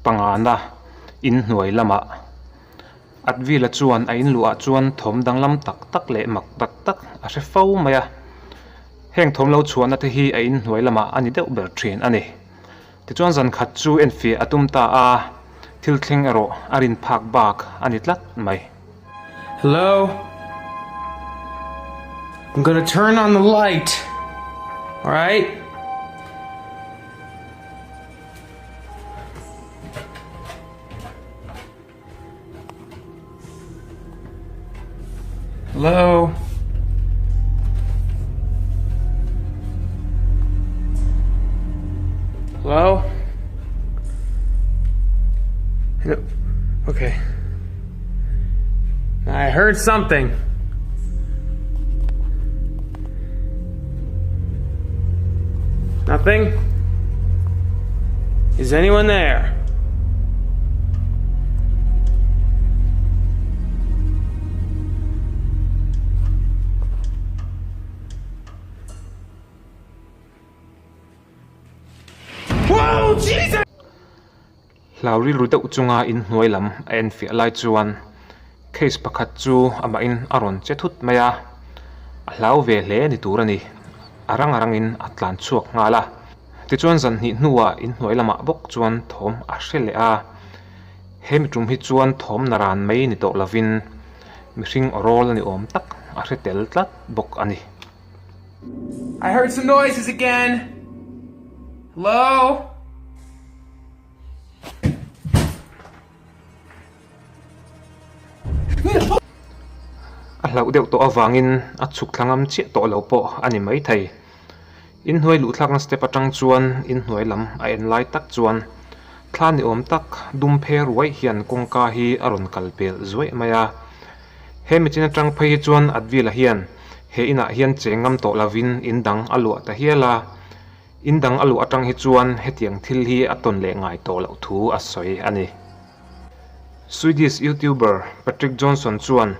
Pangana in hnuai lamah Advila chuan a in luhah chuan thawm danglam tak tak leh mak tak tak a hre fo mai a. Heng thawm lo chhuahna te hi a in hnuai lamah a ni deuh ber thin a ni. Tichuan zan khat chu enfiah a tum ta a, thil thleng erawh a rin phak bak a ni tlat mai. Hello? I'm gonna turn on the light. Alright? Hello? Hello? Okay. I heard something. Nothing? Is anyone there? Whoa, Jesus! Hlau rilru deuh chunga inhnuai lam a enfiah lai chuan case pakhat chu amahin a rawn che thut mai a, a hlau ve hle ni tur a ni. A rang a rangin a tlan chhuak nghal a. Tichuan zan hnih hnuah inhnuai lamah bawk chuan thawm a hre leh a, hemi tum hi chuan thawm na ran mai ni tawh lovin mihring aw rawl a ni awm tak a hre tel tlat bawk a ni. I heard some noises again. Hello? A hlauh deuh tawh avangin a chhuk thla ngam chiah tawh lo pawh a ni maithei. Inhnuai luhthlakna step atang chuan inhnuai lam a en lai tak chuan thla ni awm tak dum phe ruai hian kawngka hi a rawn kal pel zuaih mai a. He michin atang phei hi chuan Advil-a hian he inah hian cheng ngam tawh lovin in dang a luah ta hial a. In dang a luh atang hi chuan hetiang thil hi a tawn leh ngai tawh loh thu a sawi a ni. Swedish YouTuber Patrick Johnson chuan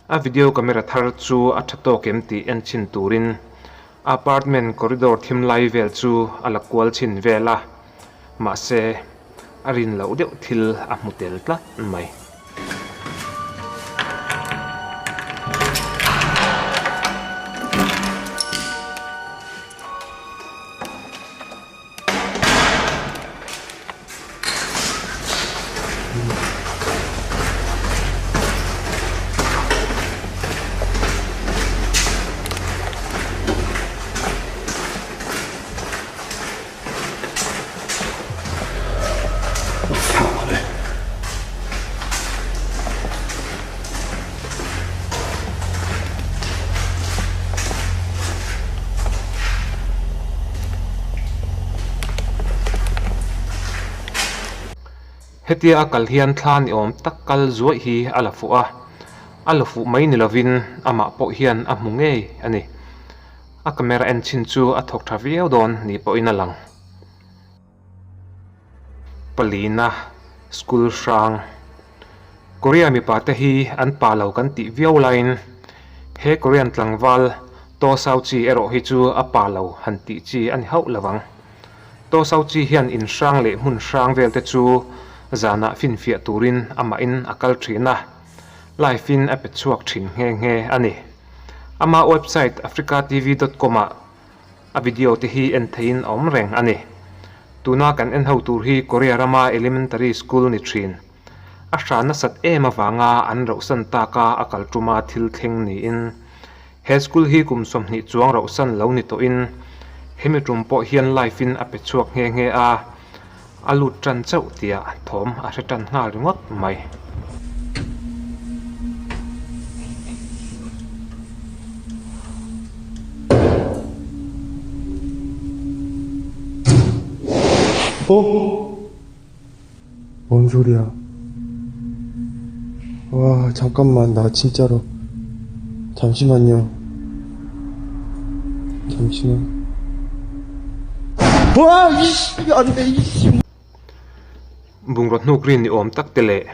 a video camera thar chu a tha tawk em tih en chhin turin a apartment corridor thim lai vel chu a la kual chhin vel a, mahse a rin loh deuh thil a hmu tel tlat mai. Hetia a kal hian thla ni awm tak kal zuaih hi a la fuh a, a la fuh mai ni lovin amah pawh hian a hmu ngei a ni. A camera en chhin chu a thawk tha viau dawn ni pawhin a lang. Palina School hrang Korea mipa te hi an pa lo kan tih viau laiin he Korean tlangval To Sao Chi erawh hi chu a pa lo han tih chi a ni hauh lo ang. To Sao Chi hian in hrang leh hmun hrang vel te chu zanah finfiah turin amahin a kal thin a, live in a pe chhuak thin nghe nghe a ni. Ama website africatv.com ah A video te hi en theihin a awm reng a ni. Tuna kan en ho tur hi Korea rama elementary school ni thin. A hra nasat em avanga an rauhsan taka a kal tuma thil thleng niin he school hi kum 20 chuang rauhsan lo ni tawhin hemi tum pawh hian live in a pe chhuak nghe nghe a, a lut tan chauh tia thawm a hre tan nghal ringawt mai. 어? 뭔 소리야? 와, 잠깐만, 나 진짜로. 잠시만요. 잠시만. 와, 이씨, 안 돼, 이씨. Bungraw hnuk ri ni awm tak te leh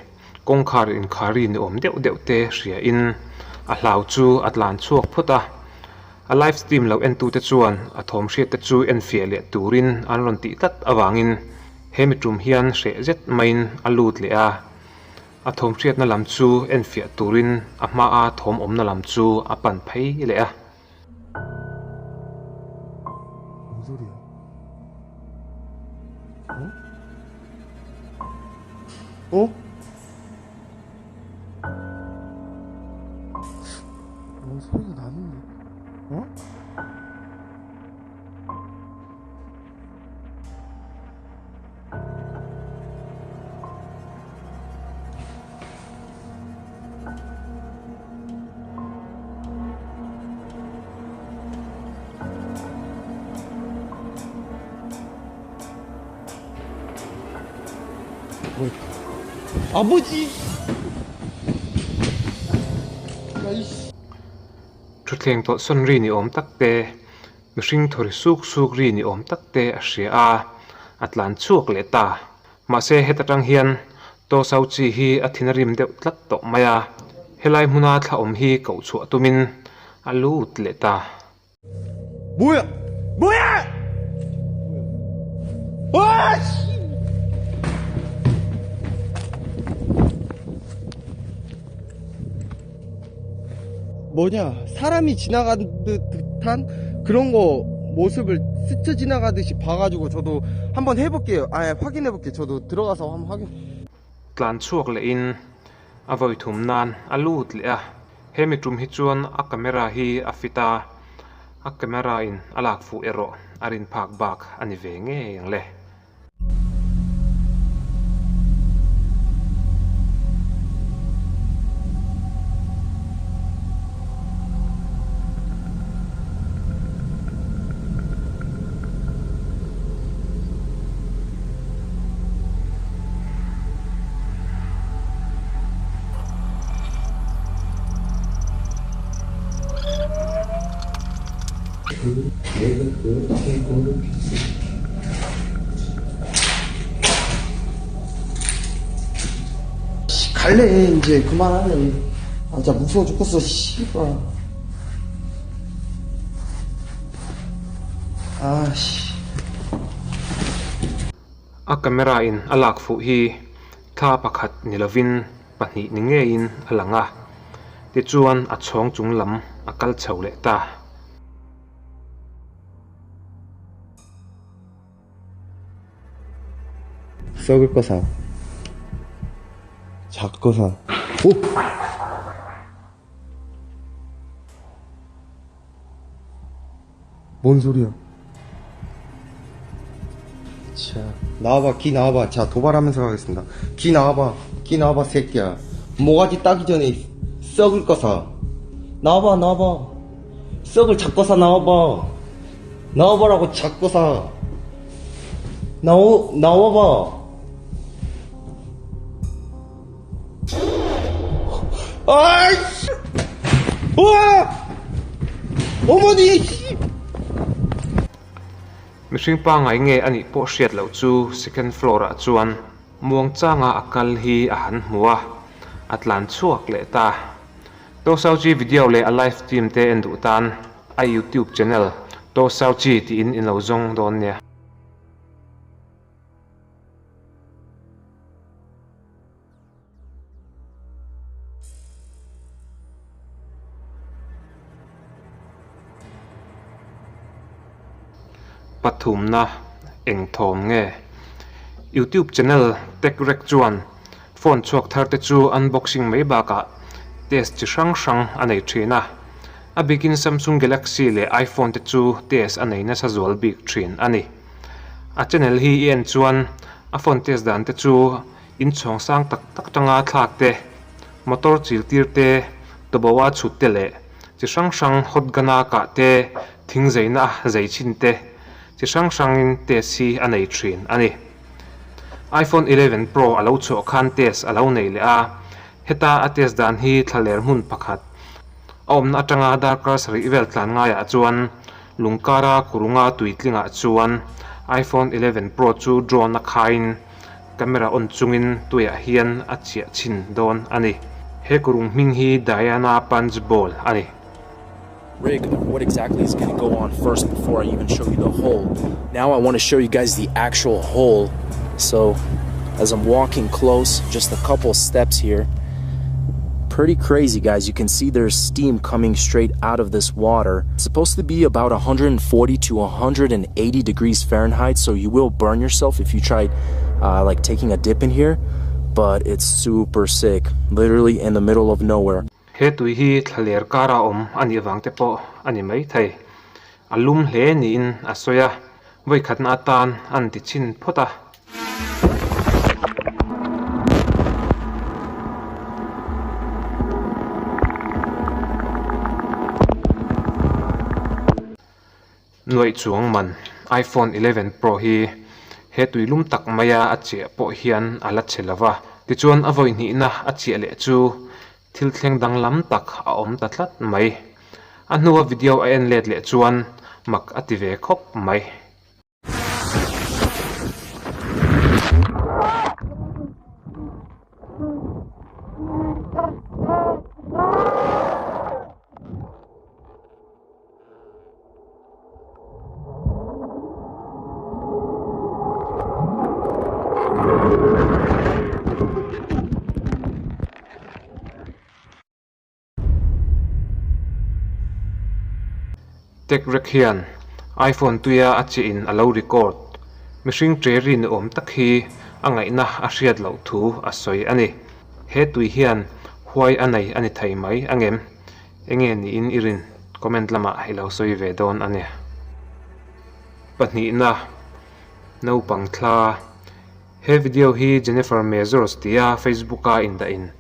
kawngkhar inkhar ri ni awm deuh deuh te hria in a hlau chu a tlan chhuak phawt a. A live stream lo en tute chuan a thawm hriat te chu enfiah leh turin an rawn tih tlat avangin He mi tum hian hreh zet maiin a lut leh a, a thawm hriatna lam chu enfiah turin a hmaa thawm awmna lam chu a pan phei leh a. Thutthleng tawlhsawn ri ni awm tak te, mihring thaw ri suk suk ri ni awm tak te a hria a, a tlan chhuak leh ta. Mahse heta tang hian Tawsau chi hi a thin a rim deuh tlat tawh mai a, helai hmuna thla awm hi koh chhuah tumin a lut leh ta. Buia! Buia! Uash! 뭐냐 사람이 지나간 듯한 그런 거 모습을 스쳐 지나가듯이 봐가지고 저도 한번 해볼게요. 아 확인해볼게요. 저도 들어가서 한번 확인. Tlan chhuak lehin a vawi thum nan a lut leh a, hemi tum hi chuan a camera hi a fit a, a camera in a lak fuh erawh a rin phak bak a ni ve ngei ang le. 갈래 이제 그만할래 아 진짜 무서워 죽겠어 씨발 아씨 A camera in a lak fuh hi thla pakhat ni lovin pahnih ni ngeiin a lang a, tichuan a chhawng chung lam a kal chho leh ta. 썩을 거 사. 작거 사. 오! 뭔 소리야? 자, 나와봐, 기 나와봐. 자, 도발하면서 가겠습니다. 기 나와봐, 기 나와봐, 새끼야. 모가지 따기 전에 썩을 거 사. 나와봐, 나와봐. 썩을 잡고 사, 나와봐. 나와봐라고 잡고 사. 나오, 나와봐. 아이씨! 우와! 어머니! 씨! Mihring pangngai nge a nih pawh hriat loh chu second floor ah chuan muangchanga a kal hi a han hmu a, a tlan chhuak leh ta. Tosauchi video leh a live stream te en duh tan a youtube channel Tosauchi tiin in lo zawng dawn nia. Pathumna eng thawm nge? Youtube channel TechRec chuan phone chhuak thar te chu unboxing mai bakah test chi hrang hrang a nei thin a. A bikin Samsung Galaxy leh iPhone te chu test a nei nasa zual bik thin a ni. A channel hi i en chuan a phone test dan te chu inchhawng sang tak tak tanga thlak te, motor chil tir te, tuboa chhut te leh chi hrang hrang hot gun a kah te, thing zeina a zei chhin te, chi hrang hrangin test hi a nei thin a ni. iPhone 11 Pro a lo chhuah khan test a lo nei leh a, heta a test dan hi thlaler hmun pakhat a awmna atanga darkar sarih vel tlan ngaiah chuan lungkara kurunga tuitlingah chuan iPhone 11 Pro chu drone a khaiin Camera on chungin tuiah hian a chiah chhin dawn a ni. He kurung hming hi Diana Punch Bowl a ni. Rig of what exactly is gonna go on first before I even show you the hole. Now I wanna show you guys the actual hole. So as I'm walking close, just a couple steps here, pretty crazy guys. You can see there's steam coming straight out of this water. It's supposed to be about 140 to 180 degrees Fahrenheit, so you will burn yourself if you try like taking a dip in here, but it's super sick, literally in the middle of nowhere. He tui hi thlaler kara awm a nih vang te pawh a ni maithei. A lum hle niin a sawi a, vawi khatna atan an ti chhin phawt a. Nuaih chuang man iPhone 11 Pro hi he tui lum tak maia a chiah pawh hian a la che lo va, tichuan a vawi hnihna a chiah leh chu thil thleng danglam tak a awm ta tlat mai. A hnua video a en let leh chuan mak a ti ve khawp mai. Tekrek hian iPhone tuia a chiah in a lo record. Mihring ṭe ri ni awm tak hi a ngaihna a hriat loh thu a sawi a ni. He tui hian huai a nei a ni thei mai angem? Enge niin i rin? Comment lamah i lo sawi ve dawn a nia. Pahnihna, Naupang thla. He video hi Jennifer Majors tia Facebook-a indahin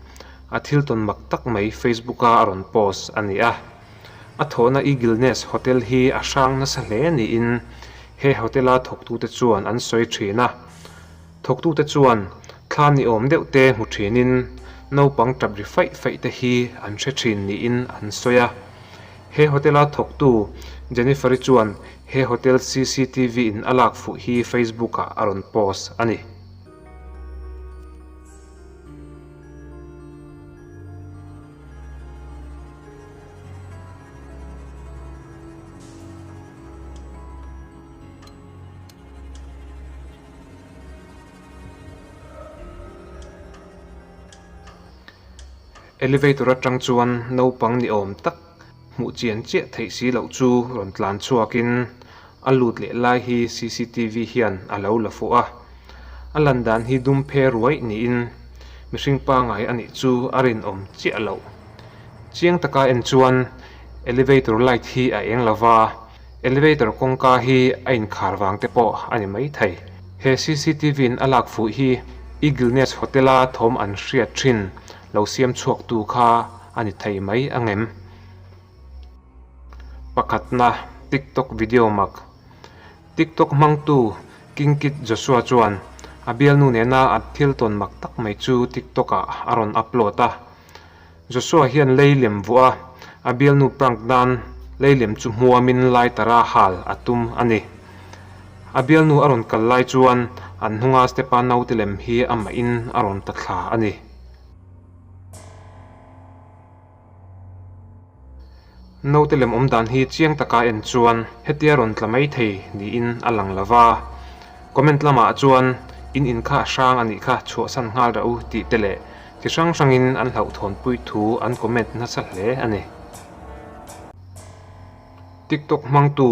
a thil tawn mak tak mai Facebook-a a rawn post a ni a. A thawhna Eagle Nest Hotel hi a hrang nasa hle niin he hotel-a thawktute chuan an sawi thin a. Thawktute chuan thla ni awm deuh te hmu thinin naupang tap ri faih faih te hi an hre thin niin an sawi a. He hotel-a thawktu Jennifer-i chuan he hotel cctv in a lak fuh hi Facebook-ah a rawn post a ni. Elevator atang chuan naupang ni awm tak hmuh chian chiah theih si loh chu rawn tlan chhuakin a lut leh lai hi cctv hian a lo la fuh a. A lan dan hi dum phe ruai niin mihring pangai a nih chu a rinawm chiah loh. Chiang taka en chuan elevator light hi a eng lova. Elevator kawngka hi a inkhar vang te pawh a ni mai thei. He cctv in a lak fuh hi Eagle Nest Hotel a thawm an hriat thin lo siam chhuak tu kha a ni thei mai angem? Pakhatna TikTok video mak. TikTok hmangtu King Kid Joshua chuan a bialnu nena a thil tawn mak tak mai chu TikTok ah a rawn upload a. Joshua hian lei lem vuah a, a bialnu prank nan lei lem chu hmuamin lighter a hal a tum a ni. A bialnu a rawn kal lai chuan an hnunga step-a naute lem hi amahin a rawn ta thla a ni. Naute lem awm dan hi chiang taka en chuan hetia rawn tla mai thei niin a lang lo va. Comment lamah chuan in in kha a hrang a nih kha chhuahsan nghal rah u tih te leh Chi hrang hrangin an hlauhthawnpui thu an comment nasa hle a ni. TikTok hmangtu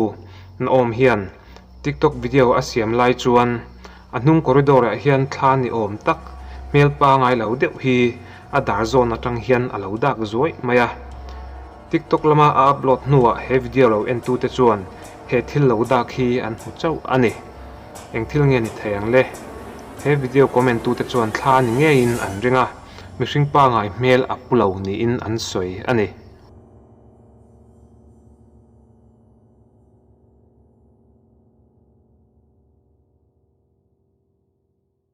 Naom hian TikTok video a siam lai chuan a hnung corridor ah hian thla ni awm tak hmel pangai lo deuh hi a dar zawn atang hian a lo dak zuaih mai a. TikTok lama a upload hnuah he video lo entute chuan he thil lo dak hi an hmu chauh a ni. Eng thil nge ni thei ang le? He video comment tute chuan thla ni ngeiin an ring a, mihring pangai hmel a pu lo niin an sawi a ni.